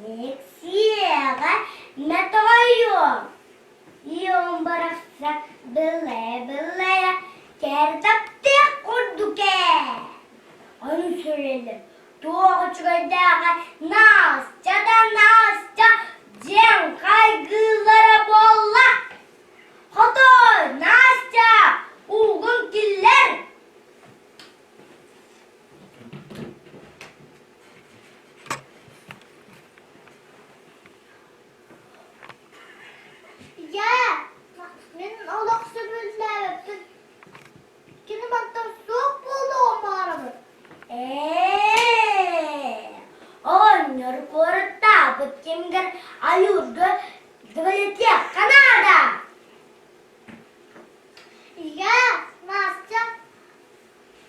Итинник сиэҕэ мэтоҕойуом, ийэм барахсан былайа-былайа кэр таптыах курдук ээ. Ону сүрэлэр туох үчүгэйдээҕэ Настя да Настя диэн хайгыыллара буолла. Хотой, Настя, уугун киллэр! Ийээ, мин олох сөбүлээбэппин. Кини мантан суох буолуоҕун баҕарабын. Ээ, оҕонньор куораттаабыт кэмигэр ойуурга дыбалетиахха наада. Ийээ, Настя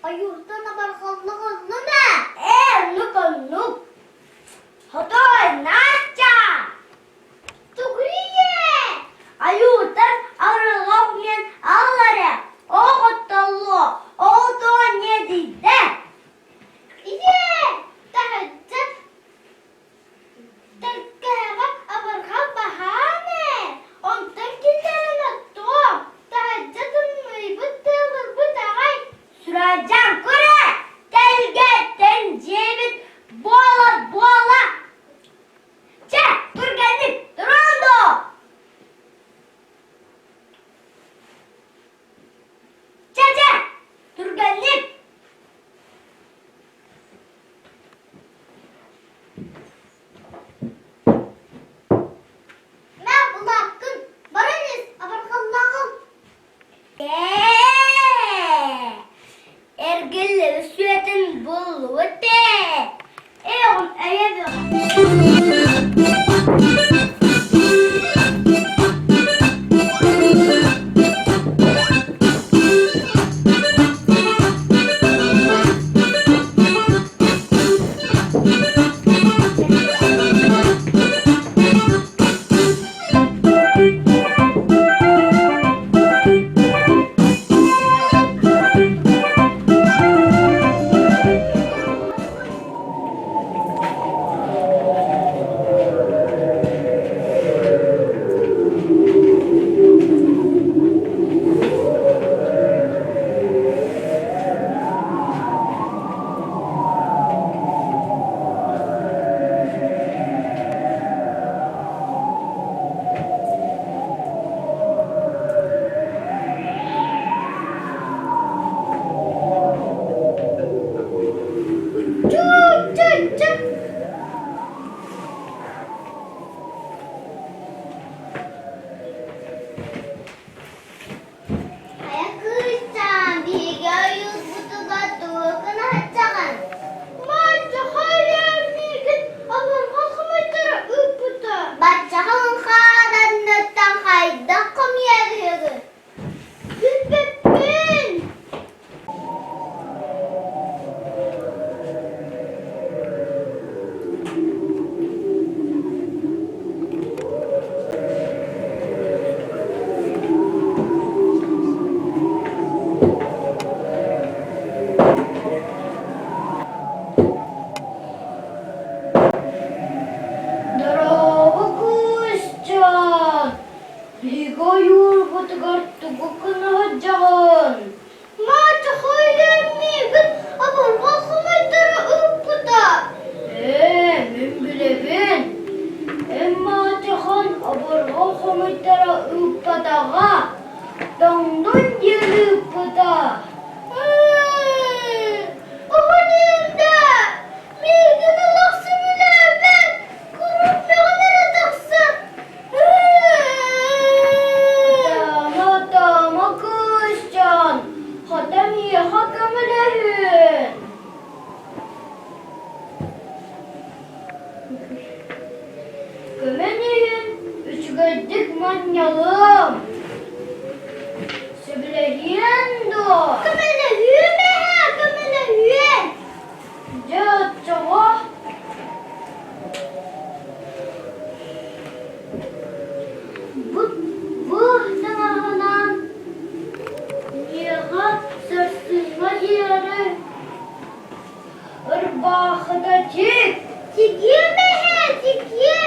Ойууртан абарҕаллык ыллым ээ. Ээ, оннук оннук. Хотой, Настя! Тугуй ийээ? Ойууртан арыылаах миэн ал эрэ, оҕо оттоллуо, ол тоҕо ньиэдийдэ? Ийээ, таһырдьа Тэлгэһэҕэ абырҕал баһаам ээ, онтон киллэрэн оттуом, таһырдьа тымныйбыт тыалырбыт аҕай. Сурадьан көрө, тэлгэттэн дьиэбит буола-буола. Чэ, түргэнник туран доо! Чэ-чэ, түргэнник! Мэ булааккын, баран ис, абырҕаллааҕым. Ээ, эргиллибит сүөтүн буллубут ээ. Эйоҕун өйө бөҕө. Чуу-чуу-чуу! Хайа кыысчаан, биһиги ойуурбутугар тугу гына сылдьаҕын? Маччахайа миигин абырҕал хомуйтара ыыппыта. Баччаха хараҥныттан хайдах хомуйар үһүгүн? Билбэппин. Дорообо, кыысчаан! Биһиги ойуурбутугар тугу гына сылдьаҕын? Мачахайа миигин абырҕал хомуйтара ыыппыта. Ээ, мин билэбин. Эн маачахан абырҕал хомуйтара ыыппатаҕа, тоҥнун диэн ыыппыта. Оҕонньорум да, миигин олох сөбүлээбэт, куруук мөҕөн эрэ тахсар. Таама, таама кыысчаан, хата миэхэ көмөлөһүөн. Көмөн иһин үчүгэйдик манньалыам. Сөбүлэһиэн дуо? Көмөлөһүөм эһээ, көмөлөһүөм. Дьэ, оччоҕо Бу бу таҥаһынан миэхэ сарсыҥҥа диэри ырбаахыта тик! Тигиэм эһээ, тигиэм!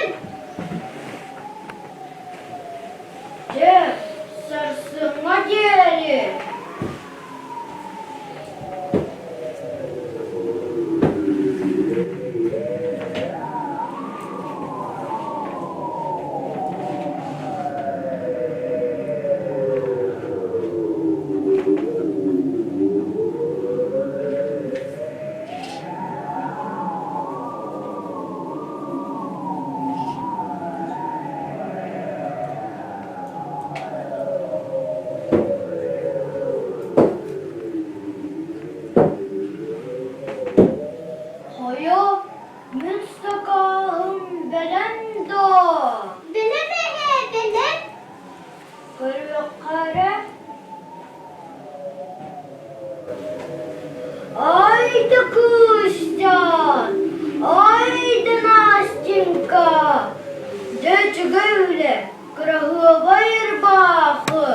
үчүгэй үлэ, кыраһыабай ырбаахы.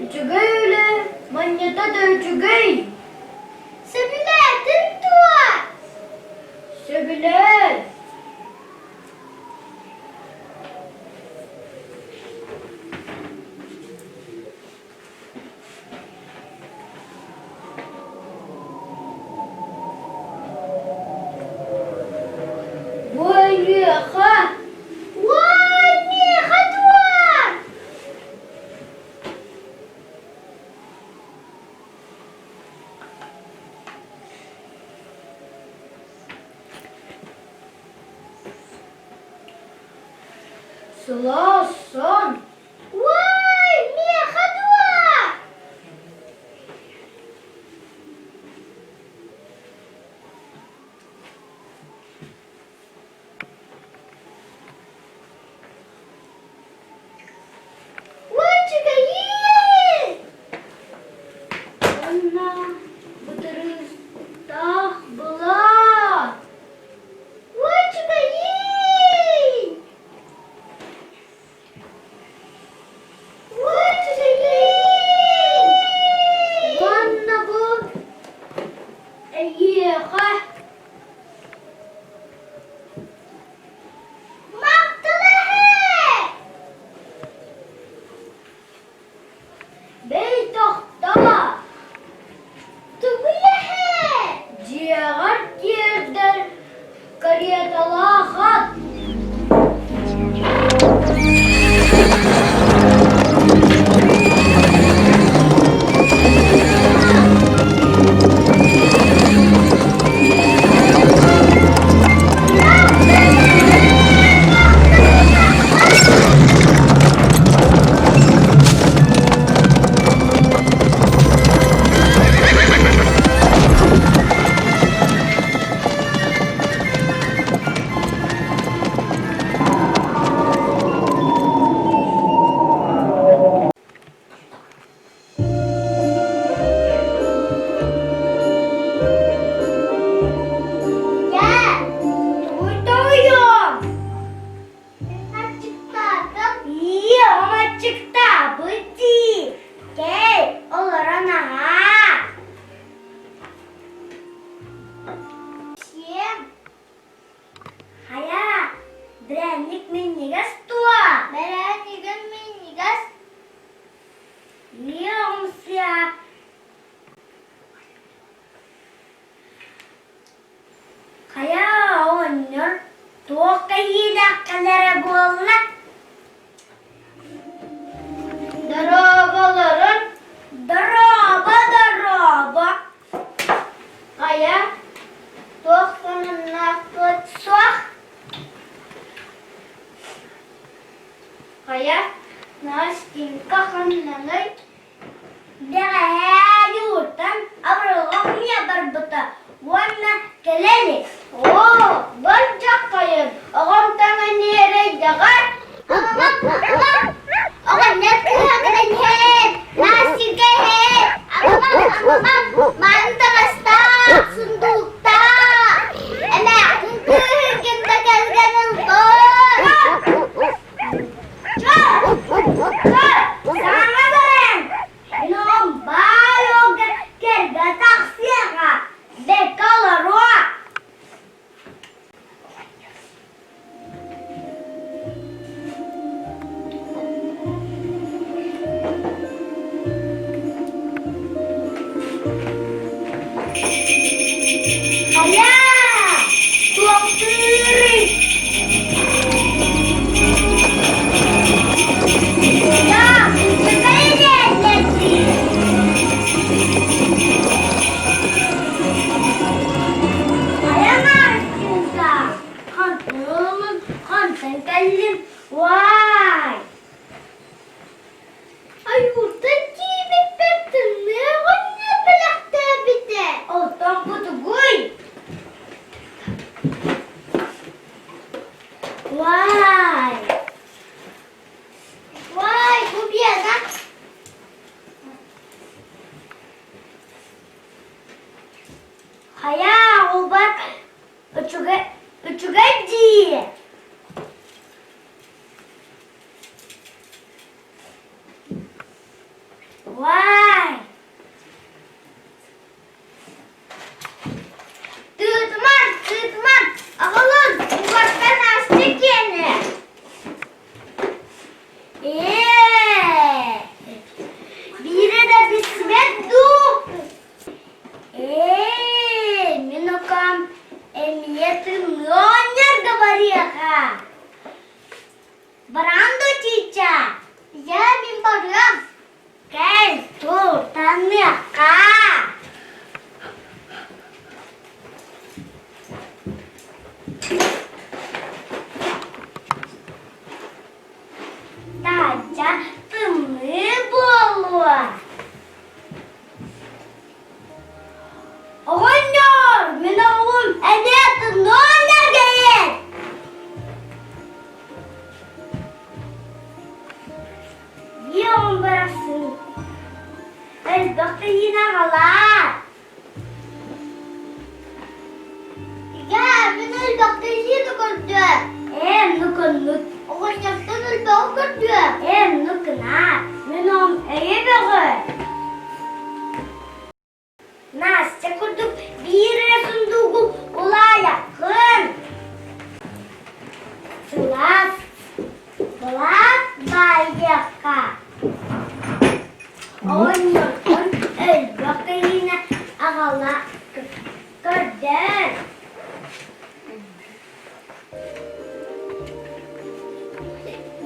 Үчүгэй үлэ манньата да үчүгэй. Сөбүлээтин дуо? Сөбүлээн. Бу эйиэхэ Уай, миэхэ дуо? Сылаас сон Уай, миэхэ дуо? Уай, үчүгэйиин! Уонна бытырыыстаах былаат Уай, үчүгэйиин! Уай, үчүгэйиин! Уонна бу эйиэхэ Махтал эһээ! Бэй тохтоо! Тугуй эһээ? Дьиэҕэр тиэрдэр кареталаах ат. Дьэ, Тугуй тоойуом? аччыктаатым. Ии, аччыктаабыт дии. Кэл, олорон аһаа. Сиэм, Хайа, бирээнньик минньигэс дуо? бэрээнньигим минньигэс. Ии, оҕумсуйа. Хайа, оҕонньор, туох кэһиилээх кэлэрэ буолла? Дорооболорун! Дорообо, дорообо! Хайа, туох сонуннаахпыт суох? Хайа, Настенька ханнаный? Бэҕэһээ Юртан абыраллах миэ барбыта уонна кэлэ илик. Оо, бар дьаххайын, оҕом таҥаниэрэйдэҕэ. Оҕонньор кыыһа кэлэн иһэр, Настенька иһэр, аҕам, аҕам, маны таҥастаах, сундууктаах, эмээхсин кыыһын ким да кэлгэн ылбыт. Саҥа баран, мин оҕом баай уолга кэргэ тахсыаҕа, бэккэ олоруо. Хайа, туохтууруй? Хантан кэллим, уай! Ойууртан тиийбиппэр тымныы оҕонньор бэлэхтээбитэ. Оттон бу тугуй? Уай! Уай, бу Биана. Хайа, оҕолбар үчүгэй, үчүгэй дии. Оҕом барахсан элбэх киһини аҕалаар. Ийээ, мин элбэх киһини көрдүө. Ээ, оннук оннук. Оҕонньортон элбэҕи көрдүө. Ээ, оннук гынаар. Мин оҕом өйө бөҕө. Настя курдук биир эрэ сундуугу улаайаххын. Сылаас, сылаас баайыахха. Оҕонньортон өлбөх киһини аҕала көрдөөн.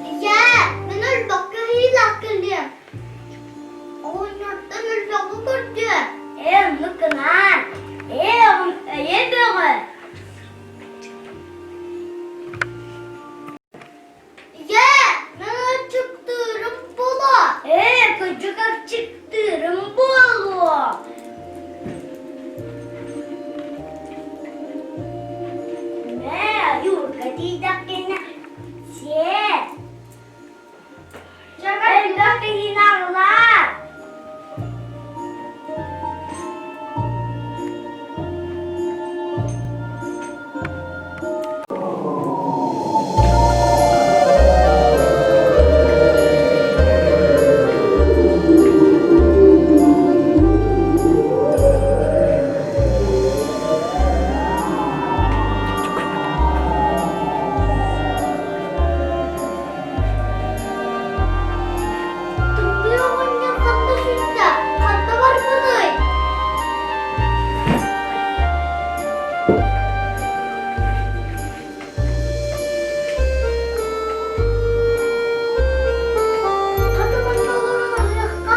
Ийээ, мин өлбөххө иилээх кэлиэм. Оҕонньортон өлбөҕү көрдүө. Ээ, оннук гынаар. Ээ, оҕом өйө бөҕө. Ийээ, мин аччыктыырым буолуо. Ээ, кырдьык аччыктыырым буолуо. Мэ, Юрка тиийдэххинэ сиэ. Элбэх киһини аҕалаар. Тымныы оҕонньор ханна сүттэ? Ханна барбыный? Хата манна олорон аһыахха.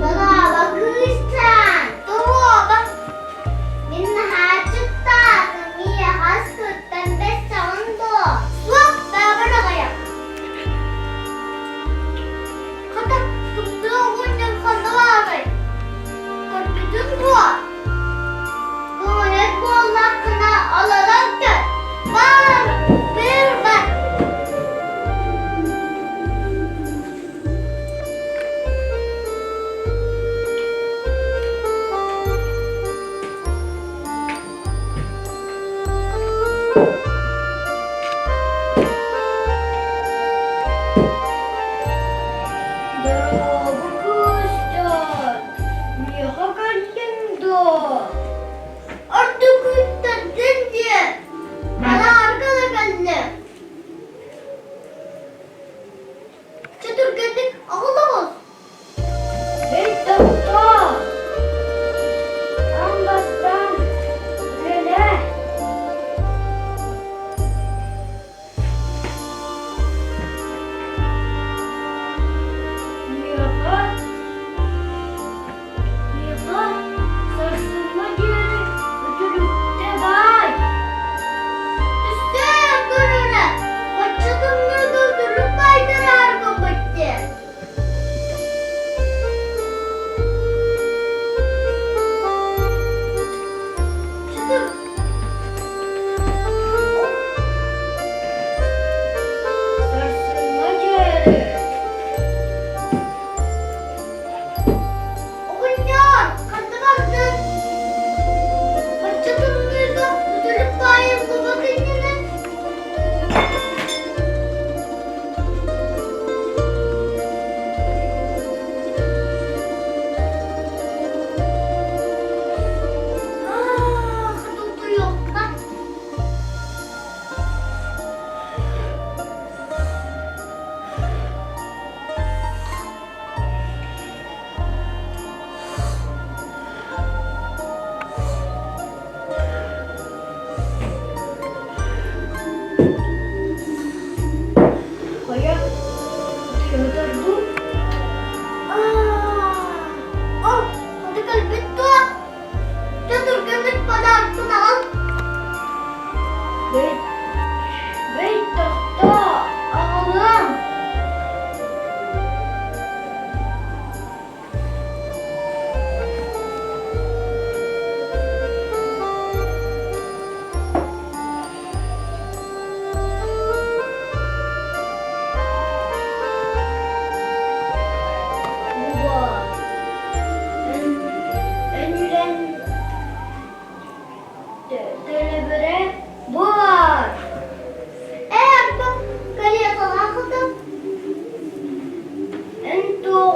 Дорообо кыысчаан, туруоба. Мин наһаа аччыктаатым, миэхэ аскыттан бэссэҕин дуо? Суох, баабыр аҕыйах. Хата, тымныы оҕонньор ханна баарый? Көрбүтүҥ дуо? Көҥүлэт буоллаххына олорон көр. Бар, быр бар. Дорообо кыысчаан, миэхэ кэллиҥ дуо? Ордук күүттэрдин диэн, алаарга да кэллим. Чэ түргэнник аҕалаҕыс. Эй, тохтоо! Аан бастаан үлэлээ. Миэхэ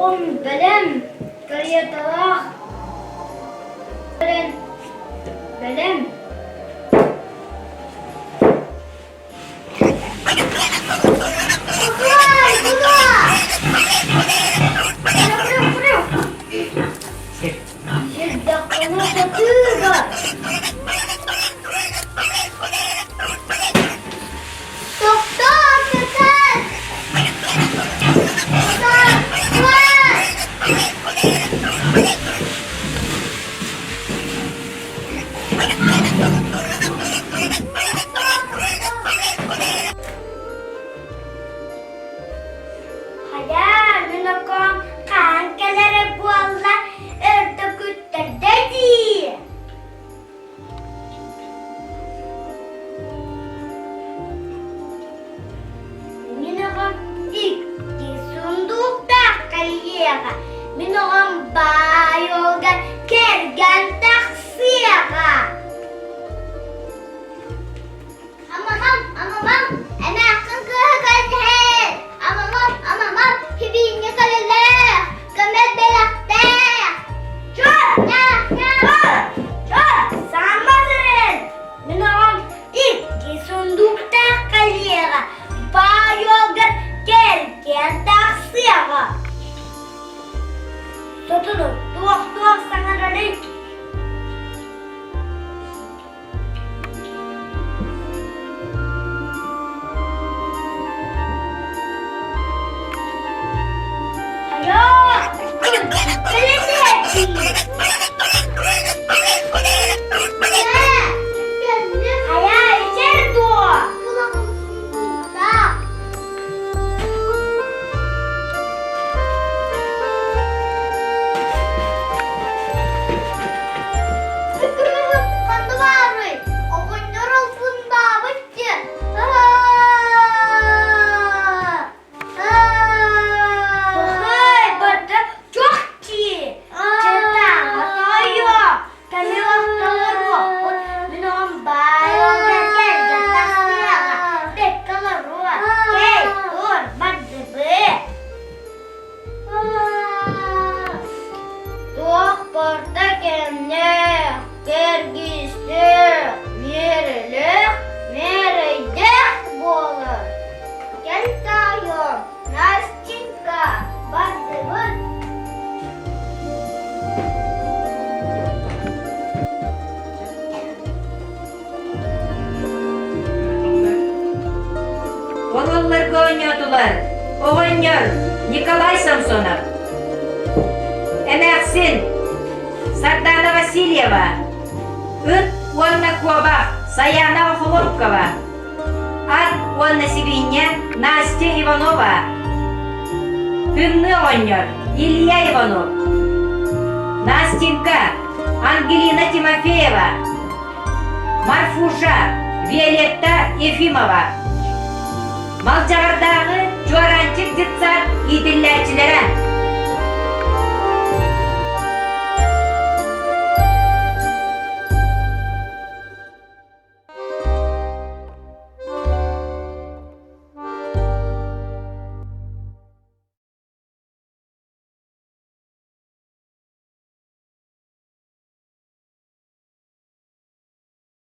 Оҕом бэлэм, кареталаах бэлэм. Сирдэххинэ сатыыга. Тохтоо, сытар! Хайа, мин окоом хаһан кэлэрэ буолла, өрдө күттэрдэ дии. Мин оҕом икки сундууктаах кэлиэҕэ, мин оҕом баай уолга кэргэн тахсыаҕа. Амамам, амамам, эмээххин кыыһа кэлтэһэр. Амамам, амамам, хибиинньэ кэлэлээх, көмөл бэлэхтээх. Чор! Чор! Чор! Саҥа Мин оҕом икки сундууктаах кэлиэҕэ, баай уолга кэргэн тахсыаҕа. Сотуну туох-туох саҥарарый? Ханна баарый? Оҕонньор албыннаабыт диэн. Пахай, барда чохчи. Чытаҥа тойо. Камиловталаруохпут. Мин оҕом баай кэргэн тахсыаҕа. Бэккэ олоруо. Кэй, тур, бардыбы. Туох барда кэмнээх, кэргистээх, миэрэлээх, мээрэйдээх буолар. Кэл таайым, Настенька, бардыбыт. Оруолларга оонньоотулар оҕонньор Николай Самсонов, эмээхсин Сардаана Васильева, ыт уонна куобах Саяна Охолопкова, ат уонна сибиинньэ Настя Иванова, Тымныы оҕонньор Илья Иванов, Настенька Ангелина Тимофеева, Марфуша, Виолетта Ефимова. Малдьаҕардааҕы Чуораанчык детсад иитиллээччилэрэ.